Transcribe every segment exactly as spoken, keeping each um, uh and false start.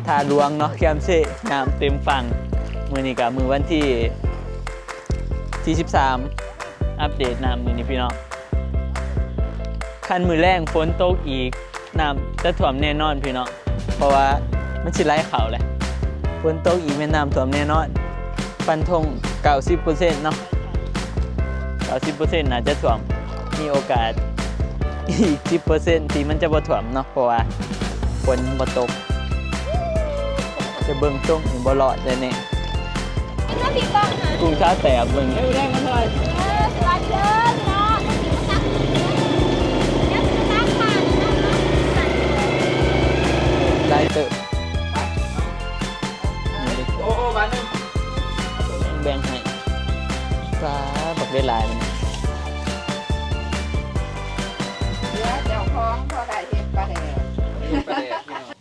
ท่าหลวงเนาะ แคมเซ น้ำเต็มฝั่ง มื้อนี้ก็มื้อวันที่ ที่สิบสาม อัปเดตน้ำมื้อนี้พี่น้อง คันมื้อแลงฝนตกอีก น้ำจะท่วมแน่นอนพี่น้อง เพราะว่ามันสิไหลเข้าแหละ ฝนตกอีกแม่นน้ำท่วมแน่นอน ฟันธง เก้าสิบเปอร์เซ็นต์ เนาะ เก้าสิบเปอร์เซ็นต์ น่าจะท่วม มีโอกาสอีก สิบเปอร์เซ็นต์ ที่มันจะบ่ท่วมเนาะ เพราะว่าฝนบ่ตก จะเบิ่งทรงนี่บ่รอดแน่ๆ กินน้ำพริกก่อนนะ กุ้งชาแตกเบิ่ง เออ ได้มาเท่าไหร่ เออ สวัสดีเด้อพี่น้อง มากินมาตักกินนะ เดี๋ยวจะตักทานนะ หลายเติบ โอ้โอ้ บาทหนึ่ง แบ่งให้ ปลาบักได้หลายมัน เหลือเจ้าของพอได้เฮ็ดปลาแดก เฮ็ดปลาแดกพี่น้อง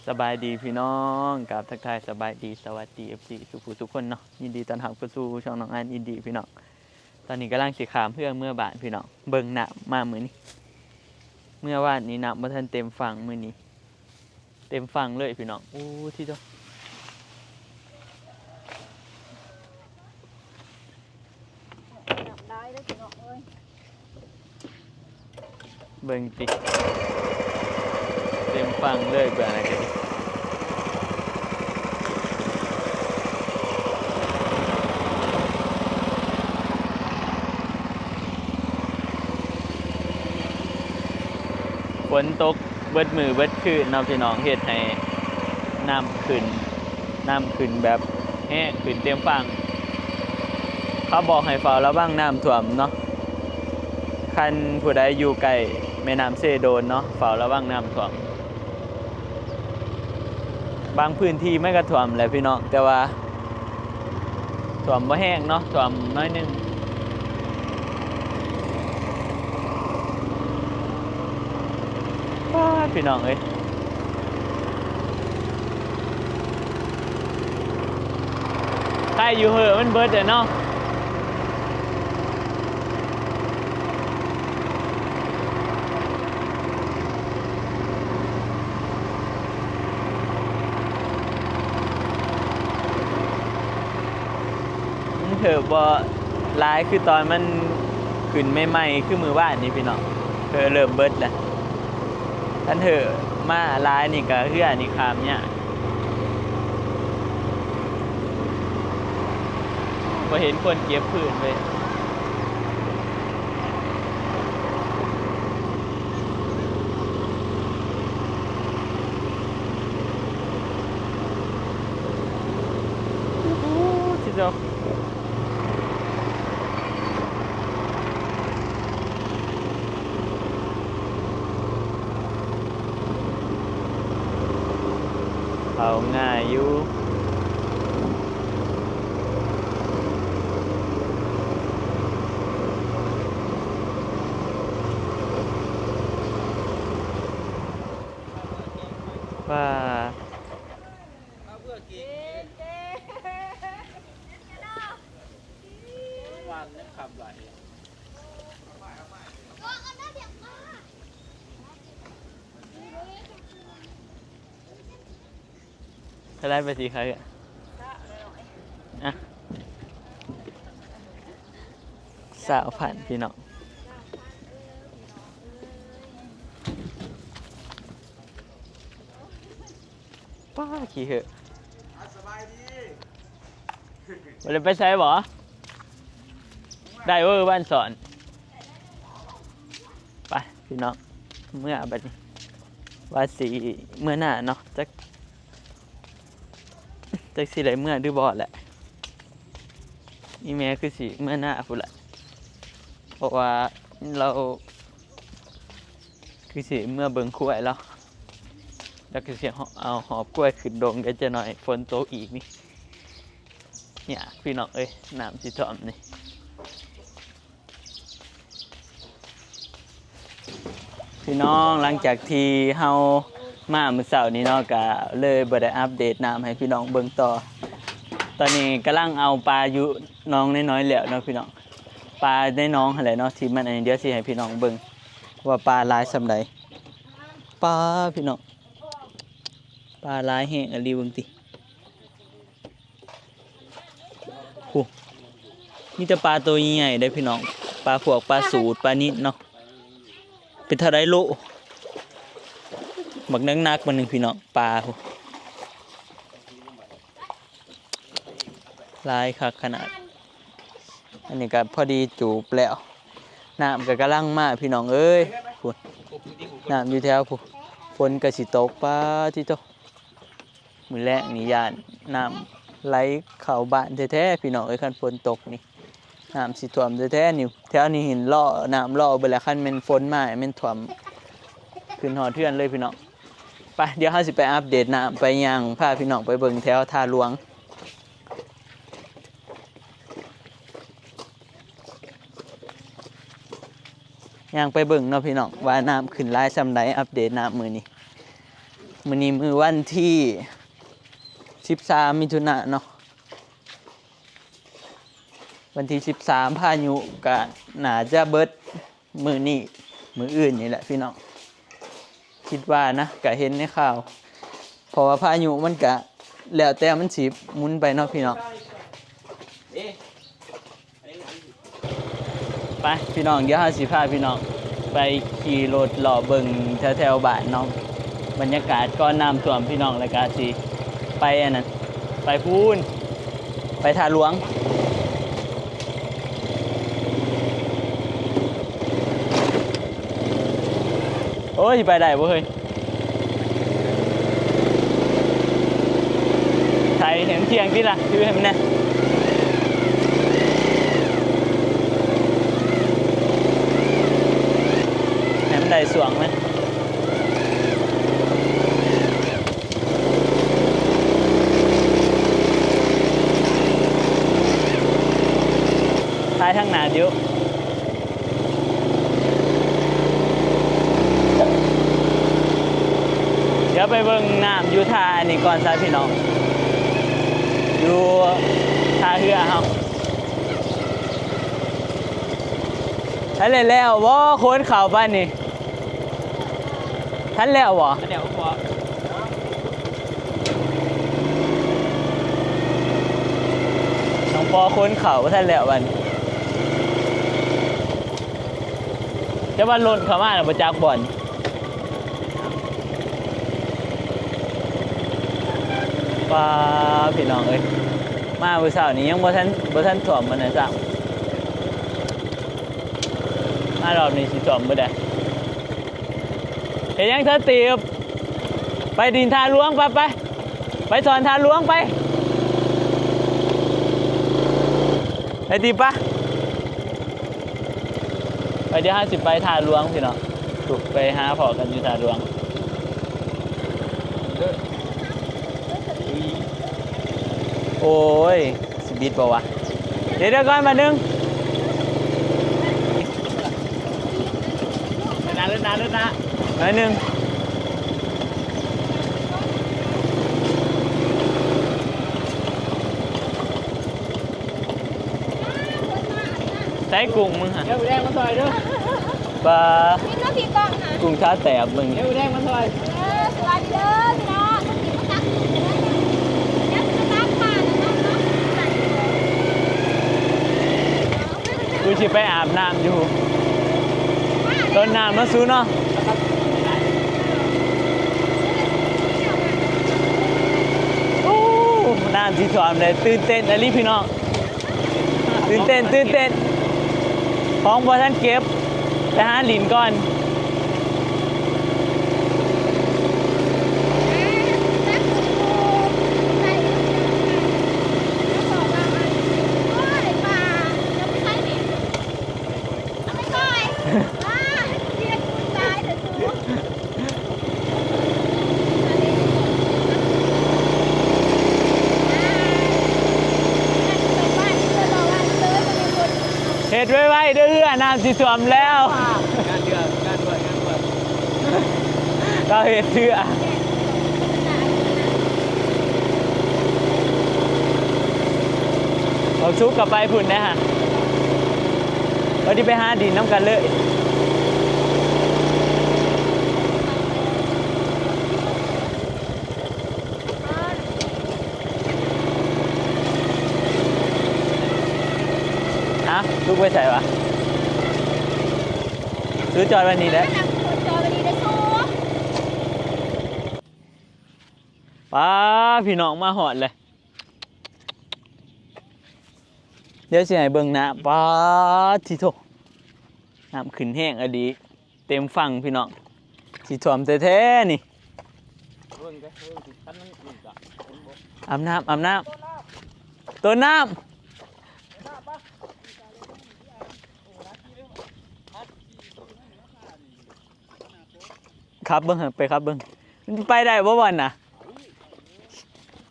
สบายดีพี่น้อง กราบทักทายสบายดี สวัสดี เอฟซี ทุกผู้ทุกคนเนาะ ยินดีต้อนรับเข้าสู่ช่องน้องอันอินดี้พี่น้อง ตอนนี้กำลังสิข้ามเฮือเมือบ้านพี่น้อง เบิ่งน้ำมามื้อนี้ เมื่อวานนี้น้ำบ่ทันเต็มฝั่ง มื้อนี้เต็มฝั่งเลยพี่น้อง โอ้ ที่เจ้า น้ำได้เด้อพี่น้องเอ้ย เบิ่งติ เต็มฝั่งเลยเบิ่งอะไรกันดิ ฝนตกเบิดมื้อเบิดคืนเนาะพี่น้อง เฮ็ดให้น้ำขึ้น น้ำขึ้นแบบแฮง ขึ้นเต็มฝั่ง เขาบอกให้เฝ้าระวังน้ำท่วมเนาะ คันผู้ใดอยู่ใกล้แม่น้ำเซโดนเนาะ เฝ้าระวังน้ำท่วม บางพื้นที่มันก็ท่วมแหละพี่น้อง แต่ว่าท่วมบ่แฮงเนาะ ท่วมน้อยหนึ่ง ป๊าด พี่น้องเอ้ย ใครอยู่เหอะ มันเบิดอะเนาะ มันเถอะบ่หลายคือตอนมันขึ้นใหม่ๆ คือมื้อวานนี่พี่น้อง เถอะเริ่มเบิดแล้ว คันเถอะมาหลายนี่ก็เฮือนี่ข้ามยาก บ่เห็นคนเก็บพื้นเลย โอ้โห ที่เจ้า เอาง่ายอยู่ ว่า วันนี้ขับไหล เท่าไหร่ไปสิครับ อ่ะ สาวพันพี่น้อง ป้าขี้เหอะ สบายดี บ่ได้ไปไสบ่ ได้เว้ยบ้านสอน ไปพี่น้อง เมือบัดนี้ ว่าสิเมือหน้าเนาะ จัก จักสิได้เมือหรือบ่แหละ อีแม่คือสิเมือหน้าพุ้นแหละ เพราะว่าเราคือสิเมือเบิ่งควายแล้ว แล้วคือสิเอาหอบควายขึ้นดงได้จักหน่อย ฝนตกอีกนี่ เนี่ยพี่น้องเอ้ย น้ำสิท่วมนี่ พี่น้อง หลังจากที่เฮามามื้อเช้านี้เนาะ ก็เลยบ่ได้อัปเดตน้ำให้พี่น้องเบิ่งต่อ ตอนนี้กำลังเอาปลาอยู่หนองน้อยๆแล้วเนาะพี่น้อง ปลาในหนองหั่นแหละเนาะ ที่มันอันนี้ เดี๋ยวสิให้พี่น้องเบิ่งว่าปลาหลายส่ำใด ปลาพี่น้อง ปลาหลายแฮงอีหลี เบิ่งติ โอ้ มีแต่ปลาตัวใหญ่ๆเด้อพี่น้อง ปลาพวกปลาสูด ปลานิลเนาะ เป็นเท่าใดโล บักหนักๆ บัดหนึ่งพี่น้อง ปลา โอ้ หลายคักขนาด อันนี้ก็พอดีจูบแล้ว น้ำก็กำลังมาพี่น้องเอ้ย พุ้น น้ำอยู่แถวพุ้น ฝนก็สิตก ป๊าดติโธ่ มื้อแลงนี่ย้านน้ำไหลเข้าบ้านแท้ๆ พี่น้องเอ้ย คันฝนตกนี่ น้ำสิท่วมแท้ๆ นี่ แถวนี้เห็นเลาะ น้ำเลาะเบิดแล้ว คันแม่นฝนมาแม่นท่วม ขึ้นฮอดเฮือนเลยพี่น้อง ไป เดี๋ยวเฮาสิไปอัปเดตน้ำ ไปย่างพาพี่น้องไปเบิ่งแถวท่าหลวง ย่างไปเบิ่งเนาะพี่น้อง ว่าน้ำขึ้นหลายส่ำใด อัปเดตน้ำมื้อนี้ มื้อนี้มื้อวันที่สิบสาม มิถุนาเนาะ วันที่สิบสาม พายุก็น่าจะเบิดมื้อนี้ มื้ออื่นนี่แหละพี่น้อง คิดว่านะ ก็เห็นในข่าว เพราะว่าพายุมันก็แล้วแต่มันสิหมุนไปเนาะพี่น้อง ไปพี่น้อง เดี๋ยวเฮาสิพาพี่น้องไปขี่รถเลาะเบิ่งแถวๆบ้านเนาะ บรรยากาศก่อนน้ำท่วมพี่น้อง แล้วก็สิไปอันนั้น ไปพู้น ไปท่าหลวง โอ้ย ไปได้บ่เฮ้ย ไถให้มันเที่ยงติล่ะ ถือให้มันแน่ ให้มันได้ส่วงมัน ถ่ายทางหน้าเดี๋ยว เดี๋ยวไปเบิ่งน้ำอยู่ท่าอันนี้ก่อนซะพี่น้อง อยู่ท่าเฮือเฮา ทันแล้วบ่ คนเข้าปานนี้ ทันแล้วบ่ ทันแล้วบ่ น้องปอคนเข้าบ่ทันแล้วบัดนี้ แต่ว่ารถเข้ามาแล้วบ่จักบ่อน ป๊าดพี่น้องเอ้ย มามื้อเช้านี้ยังบ่ทัน บ่ทันท่วมปานใดซ้ำ มารอบนี้สิท่วมบ่ได้ เฮ็ดหยังเธอตีบ ไปดินท่าหลวง ไป ไป ไปสอนท่าหลวง ไป ไปตีบปะ ไป เดี๋ยวเฮาสิไปท่าหลวงพี่น้อง ถูก ไปหาพ้อกันอยู่ท่าหลวง โอ้ย สิบิดบ่วะ เดี๋ยว เดี๋ยวก่อน มาหนึ่ง เลิศนะ เลิศนะ เลิศนะ หน่อยหนึ่ง ใส่กุ้งมึงหั่น เดี๋ยวแดงมาซอยเด้อ ปลา นี่เนาะพี่กองค่ะ กุ้งท่าแตบมึง เดี๋ยวแดงมาซอย เออ สวัสดีเด้อพี่น้อง ต้องกินมาตักกินกันนะเนี่ย เดี๋ยวจะตักผ่านนะเนาะ กูสิไปอาบน้ำอยู่ ต้นน้ำมาสู้เนาะ โอ้ น้ำสิท่วมเลย ตื่นเต้นอีหลีพี่น้อง ตื่นเต้น ตื่นเต้น ของบ่ทันเก็บ ไปหาหลินก่อน เฮ็ดไวๆเด้อเฮือ น้ำสิท่วมแล้ว งานเดือน งานบวช งานบวช เราเฮ็ดเฮือ เอาซุกกลับไปพุ้นนะฮะ ว่าสิไปหาดินนำกันเลย เ ลูกไปใส่วะ ซื้อจอดไว้นี่แหละ จอดไว้นี่ได้สู้ ป้า พี่น้องมาฮอดเลย เดี๋ยวสิให้เบิ่งน้ำ ป๊าด ทิโธ่ น้ำขึ้นแฮงอีหลี เต็มฝั่งพี่น้อง สิท่วมแท้ๆ นี่ เบิ่งเด้อ เบิ่งสิ คันมันนี่ก็ อาบน้ำ อาบน้ำ ต้นน้ำ ขับเบิ่งหั่น ไปขับเบิ่ง มันไปได้บ่บ่อนน่ะ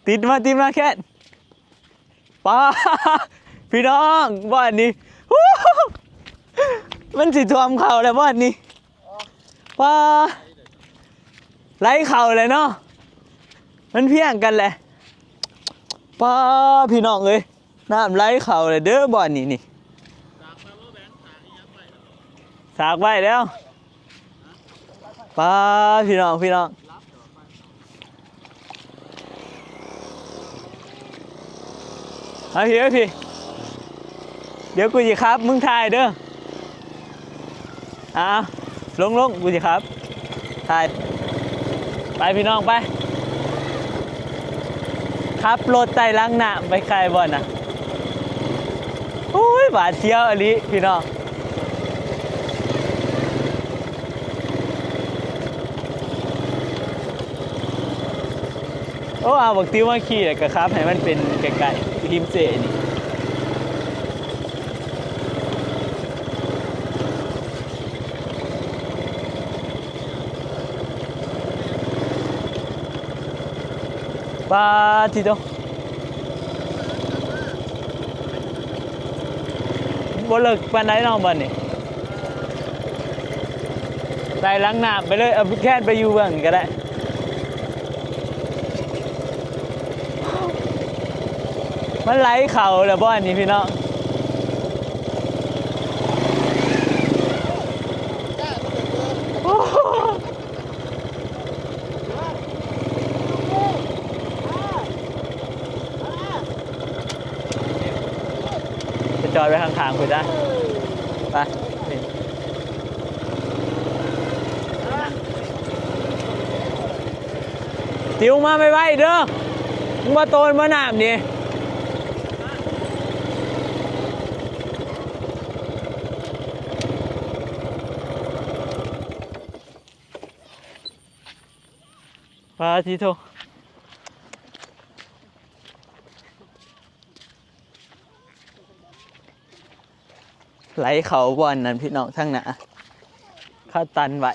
ติดมา ติดมาแค่ ป้า พี่น้อง บ่อนนี้ มันสิท่วมเข้าแล้วบ่อนนี้ ป้า ไหลเข้าเลยเนาะ มันเพียงกันแหละ ป้า พี่น้องเอ้ย น้ำไหลเข้าเลยเด้อบ่อนนี้นี่ สากไว้แล้ว ป้า พี่น้อง พี่น้อง เอาพี่ เอาพี่ เดี๋ยวกูสิขับ มึงถ่ายเด้อ อ่า ลงลง กูสิขับ ถ่าย ไปพี่น้อง ไป ขับรถไต่หลังน้ำไปไกลบ่อนน่ะ อุ้ย หวาดเสียวอีหลีพี่น้อง โอ้ เอาบักติวมาขี่แล้วก็ขับให้มันเป็นไกลๆ ริมเส้นนี่ ปาดทิโธ่ บ่เลิกปานใดเนาะบ่อนนี้ ไต่หลังน้ำไปเลย เอาแค่ไปอยู่เบิ่งก็ได้ มันไหลเข้าแล้วบ่อนนี้พี่น้อง ไปจอดไว้ข้างๆ พุ้นจ้ะ ไป นี่ ติวมาไวๆ เด้อ มึงมาโตนมาน้ำนี่ ปาดทิโธ่ ไหลเข้าบ่อนนั่นพี่น้อง ทางหน้า เขาตันไว้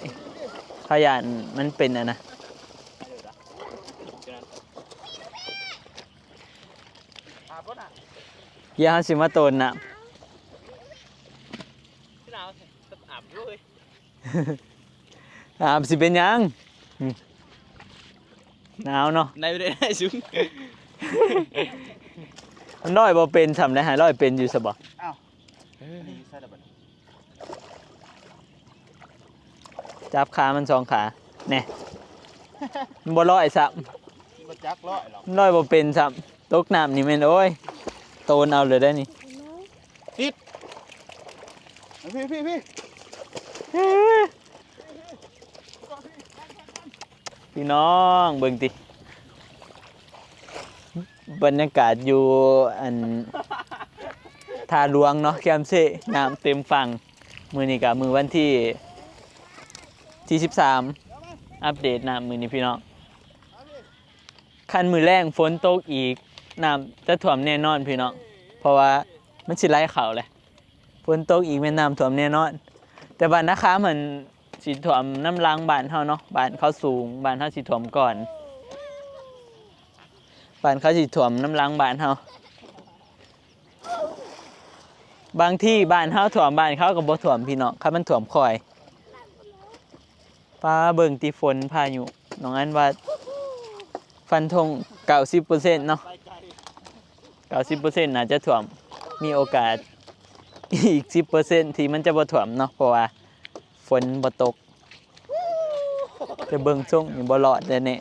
เขาย้านมันเป็นอันนะ เดี๋ยวเราสิมาโตนน้ำ หนาวแท้ อาบอยู่เว้ย อาบสิเป็นหยัง อืม หนาวเนาะ ในบ่ได้ได้สูง มันลอยบ่เป็นซ้ำได้ หาลอยเป็นอยู่ซะบ่ อ้าว เออ นี่ใส่แล้วบัดนี้ จับขามันสองขา แน่ มันบ่ลอยซ้ำ บ่จักลอยหรอก มันลอยบ่เป็นซ้ำ ตกน้ำนี่แม่น โอ้ย โตนเอาเลยได้นี่ ติด พี่ พี่ พี่ พี่น้องเบิ่งติ บรรยากาศอยู่อัน ท่าหลวงเนาะ แคมเซ่ น้ำเต็มฝั่ง มื้อนี้ก็มื้อวันที่ ที่สิบสาม อัปเดตน้ำมื้อนี้พี่น้อง คันมื้อแลงฝนตกอีก น้ำจะท่วมแน่นอนพี่น้อง เพราะว่ามันสิไหลเข้าเลย ฝนตกอีกแม่นน้ำท่วมแน่นอน แต่บ้านนาคามหั้นสิท่วมนำหลังบ้านเฮาเนาะ บ้านเขาสูง บ้านเฮาสิท่วมก่อน บ้านเขาสิท่วมนำหลังบ้านเฮา บางทีบ้านเฮาท่วม บ้านเขาก็บ่ท่วมพี่น้อง คันมันท่วมค่อย ปาด เบิ่งติ ฝนพายุ น้องอันว่าฟันธง เก้าสิบเปอร์เซ็นต์ เนาะ เก้าสิบเปอร์เซ็นต์ น่าจะท่วม มีโอกาสอีก สิบเปอร์เซ็นต์ ที่มันจะบ่ท่วมเนาะ เพราะว่าฝนบ่ตก แต่เบิ่งทรงนี่บ่รอดแน่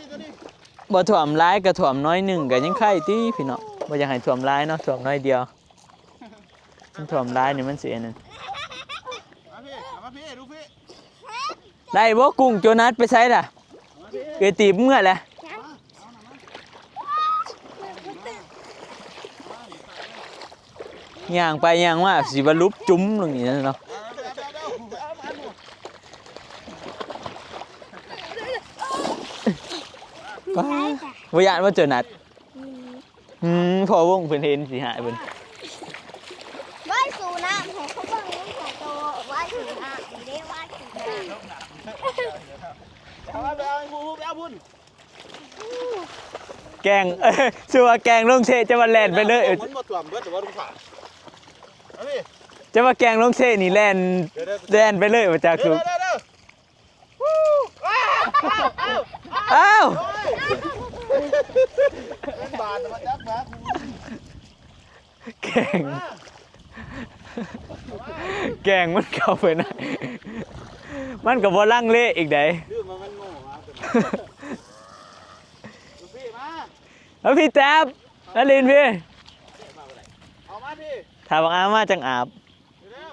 ๆ บ่ท่วมหลายก็ท่วมน้อยหนึ่งก็ยังไคติพี่น้อง บ่อยากให้ท่วมหลายเนาะ ท่วมน้อยเดียว มันท่วมหลายนี่มันสิอันนั้น มาพี่ เอามาพี่ ดูพี่ ได้บ่กุ้งโจนัสไปไสล่ะ เอ้ย ตีบเมื่อแหละ ย่างไปย่างมาสิว่าลุบจุ้มลงนี่นะเนาะ ป้า บ่ย่านว่าโจนัส อืม พ่อวงเพิ่นเห็นสิหายเพิ่น ไหว้สู่น้ำ ให้เขาเบิ่งลูกของโต ไหว้สู่น้ำ เด้ไหว้สู่น้ำ เอาไปเอาไปเอาบุญ แกล้ง เอ้ย ชื่อว่าแกล้งลงเซ จะว่าแล่นไปเลย มันบ่ท่วมเบิดแต่ว่าลุงฝา เอาพี่ จะว่าแกล้งลงเซนี่แล่น เดี๋ยวๆ แล่นไปเลยว่าจาก เดี๋ยวๆ คือ เดี๋ยวๆ อ้าว เฮ้ย มันบาดมาจับมา แกล้ง แกล้งมันเข้าไปนะ มันก็บ่ลังเลอีกได๋ ลืมว่ามันโง่มาตัวนี้ ลูกพี่มา แล้วพี่แจ๊บ แล้วลินพี่ เอามาพี่ ถ้าบังอามาจังอาบ เร็ว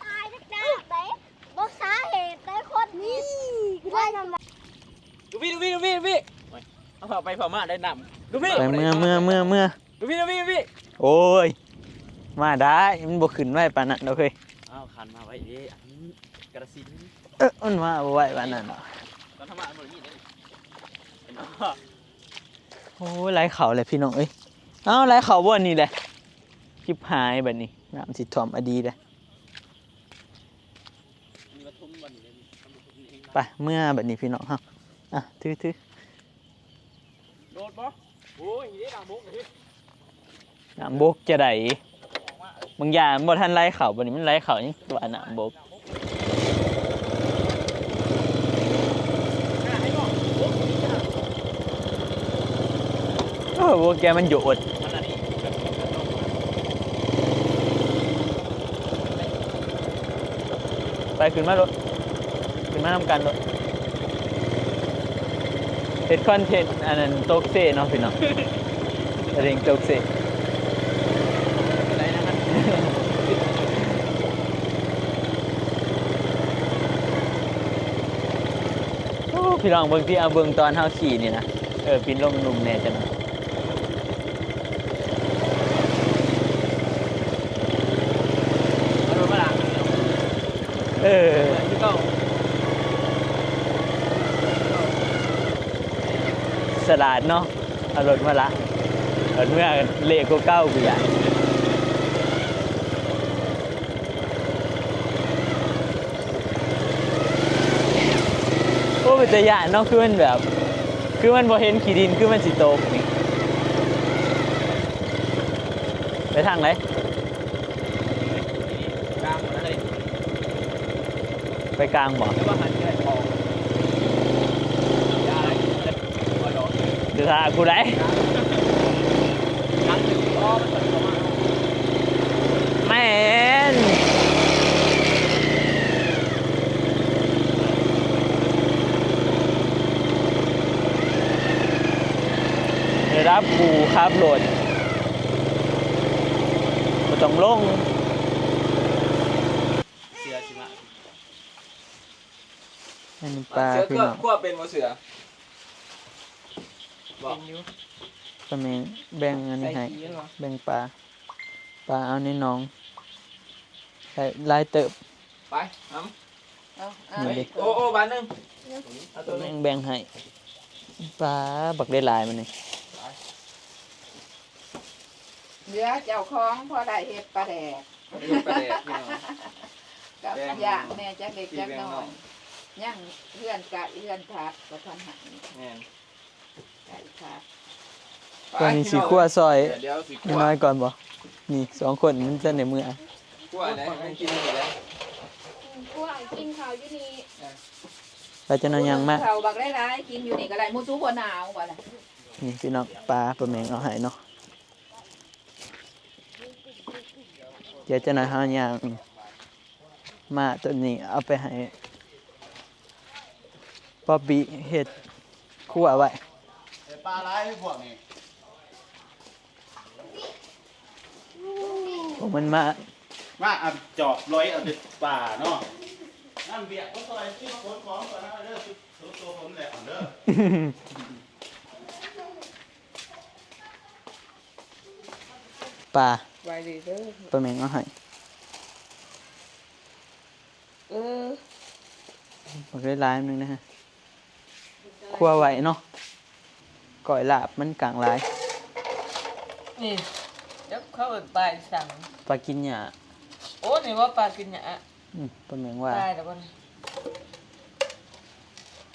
ตายไปจ้าไป บอกสาเหตุได้คนนี้ ว่าทำไม ดูพี่ ดูพี่ ดูพี่ ดูพี่ เอาเผาไปเผามาได้นำ ดูพี่ ไปเมือ เมือ เมือ เมือ ดูพี่ ดูพี่ ดูพี่ โอ้ย มาได้ มันบ่ขึ้นไว้ปานนั้นดอกเฮ้ย อ้าว คันมาไว้เด้ อันนี้กระสินธุ์ เออ มันมาบ่ไว้ปานนั้นดอก ตอนทำมามันบ่ได้มีเด้ เห็นบ่ โอ้ย ไหลเข้าเลยพี่น้องเอ้ย เอ้า ไหลเข้าบ่อนนี่แหละ คลิปหายบัดนี้ น้ำสิท่วมอดีเลย มีปทุมบ่อนนี่เด้ ไป เมือบัดนี้พี่น้องเฮา อ่ะ ถือ ถือ โดดบ่ โอ้ย นี่ดังบกเลย น้ำบกจะได๋ บางอย่างมันบ่ทันไหลเข้าบัดนี้ มันไหลเข้ายังตัวน้ำบก เออ พวกแกมันโยด ไป ขึ้นมาโลด ขึ้นมานำกันโลด เฮ็ดคอนเทนต์อันนั้นตกเซเนาะพี่น้อง เร่งตกเซ โอ้ พี่น้องเบิ่งที่ เอาเบิ่งตอนเฮาขี่นี่นะ เออ ปินลงหลุมแน่จัง เอารถมาล้าง เออ คือเก่า สลาดเนาะ เอารถมาละ เอาเมือเละกว่าเก่ากูอยาก โอ้ เป็นตาย้านเนาะ คือมันแบบ คือมันบ่เห็นขี้ดิน คือมันสิตกนี่ ไปทางไหน กลางหมดแล้วเลย ไปกลางบ่ หรือว่าหันไปออก อย่าอะไร เดี๋ยวถ้ากูได้ กลางถึง อ๋อ มันเปิดประมาณ แม่น ระดับกูขับรถ บ่ต้องลง เสือสิมา อันนี้ปลา เสือ พี่น้อง คั่วเป็นบ่เสือ บอก เป็นอยู่ ป้าแมงแบ่งอันนี้ให้ ใส่ขี้เหรอ แบ่งปลา ปลาเอาในหนอง ได้หลายเติบ ไป เอา เอา เอา นี่ดิ โอ้ โอ้ บาทหนึ่ง เอาตัวหนึ่ง แบ่งให้ ปลาบักได้หลายมันนี่ เหลือเจ้าของพอได้เฮ็ดปลาแดก เฮ็ดปลาแดกพี่น้อง กับ แบ่ง ย่างแม่จักเล็กจักน้อย พี่แบ่งน้อง ยังเฮือนกะเฮือนผัดบ่ทันหัน แม่น ไก่ผัด ตอนนี้สิคั่วซอย เดี๋ยวสิคั่ว น้อยก่อนบ่ นี่สองคนมันจะในมือ คั่วอะไรให้กินอยู่แล้ว คั่วกินข้าวอยู่นี่ ไปจะนอนยังมา เขาบักได้หลายกินอยู่นี่ก็ได้ หมู่ซูบ่หนาวบ่ล่ะ นี่พี่น้อง ปลาป้าแมงเอาให้เนาะ เดี๋ยวจะหน่อยเฮาย่างมาตัวนี้เอาไปให้ป๊อปปี้เฮ็ดครัวไว้ ปลาหลายพวกนี้ พวกมันมา มาเอาจอบร้อยเอาแต่ปลาเนาะน้ำเบียร์ก็ซอยที่มาขนของก่อนนะเด้อตัวตัวผมแหละก่อนเด้อ ปลา ไวดีเด้อ ปลาแมงเอาให้ เออ บักได้หลายหนึงนะฮะ ครัวไว้เนาะ ก้อยลาบมันกลางหลาย นี่เดี๋ยวเขาไปสั่ง ปลากินหญ้า โอ้นี่ว่าปลากินหญ้า อืมปลาแมงว่า ตายแล้วบ่นี่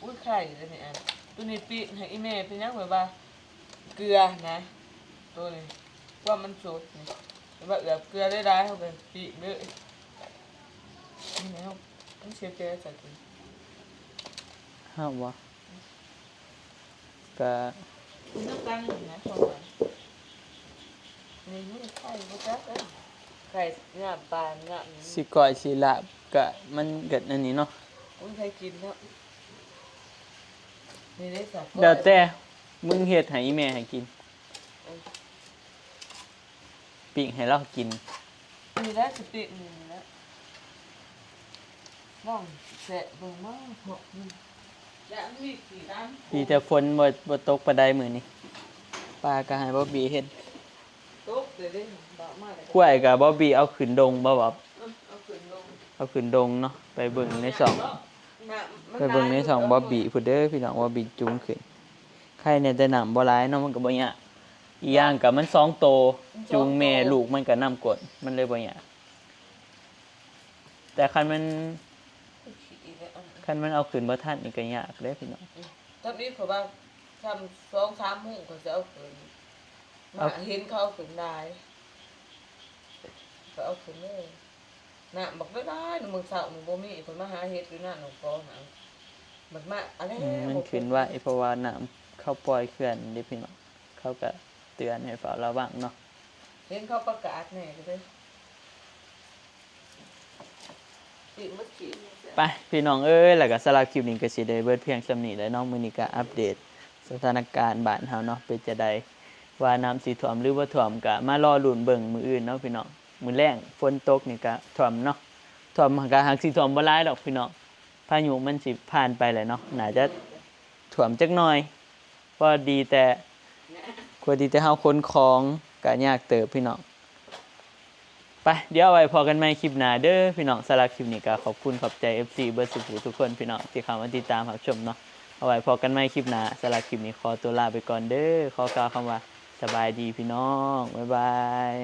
อุ้ยไข่เลยนี่อันตัวนี้ปีกให้อีแม่เป็นยังไงบ้าเกลือนะตัวนี้ว่ามันสดนี่ว่าเอือบเกลือได้ได้เขาไปปีกเลยนี่นะมันเสียใจใส่กิน ห้ามวะกะ คุณต้องตั้งอยู่นะของหวานนี่นี่ไข่ก็จักเลยไข่งามปลางามนี่ สิก้อยสิลาบกะมันเกิดอันนี้เนาะ อุ้ยใครกินแล้วนี่ได้สับ แล้วแต่มึงเฮ็ดให้อีแม่ให้กินปิ้งให้เรากิน นี่ได้สติกนี่แล้วน้องแสะเบิ่งมากหกนี่แล้วมีกี่ด้าน ดีแต่ฝนบ่บ่ตกปานใดมื้อนี้ปลาก็ให้บอบบี้เฮ็ด ตกเลยได้บอกมาเลย กล้วยก็บอบบี้เอาขึ้นดงบ่บอบ เอาขึ้นลง เอาขึ้นดงเนาะไปเบิ่งในช่อง น้ำมัน ไปเบิ่งในช่องบอบบี้พุ้นเด้อพี่น้องบอบบี้จูงขึ้นไข่เนี่ยแต่น้ำบ่หลายเนาะมันก็บ่ยากอีกอย่างก็มันสองโตจูงแม่ลูกมันก็น้ำกลดมันเลยบ่ยากแต่คันมันคันมันเอาขึ้นบ่ทันนี่ก็ยากเด้อพี่น้อง ทำนี้เขาว่าทำสองสามหมู่เขาจะเอาขึ้นมาเห็นเขาเอาขึ้นได้เขาเอาขึ้นเลยน้ำบอกได้ได้มื้อเช้ามันบ่มีคนมาหาเห็ดอยู่นั่นหลวงพ่อหามันมาอะไร อืมมันขึ้นไวเพราะว่าน้ำเขาปล่อยเขื่อนเด้พี่น้องเขาก็เตือนให้เฝ้าระวังเนาะ เห็นเขาประกาศแน่ก็เลยปีกมันขีด ไปพี่น้องเอ้ยแล้วก็สำหรับคลิปนี้ก็สิได้เบิดเพียงส่ำนี้แหละเนาะมื้อนี้ก็อัปเดตสถานการณ์บ้านเฮาเนาะเป็นจั่งใดว่าน้ำสิท่วมหรือบ่ท่วมก็มารอลุ้นเบิ่งมื้ออื่นเนาะพี่น้องมื้อแลงฝนตกนี่ก็ท่วมเนาะท่วมก็หากสิท่วมบ่หลายดอกพี่น้องพายุมันสิผ่านไปแหละเนาะน่าจะท่วมจักหน่อย พอดีแต่พอดีแต่เฮาขนของก็ยากเติบพี่น้องไปเดี๋ยวเอาไว้พ้อกันใหม่คลิปหน้าเด้อพี่น้องสำหรับคลิปนี้ก็ขอบคุณขอบใจเอฟซีเบิดสุขุทุกคนพี่น้องที่เข้ามาติดตามรับชมเนาะเอาไว้พ้อกันใหม่คลิปหน้าสำหรับคลิปนี้ขอตัวลาไปก่อนเด้อขอกล่าวคำว่าสบายดีพี่น้องบ๊ายบาย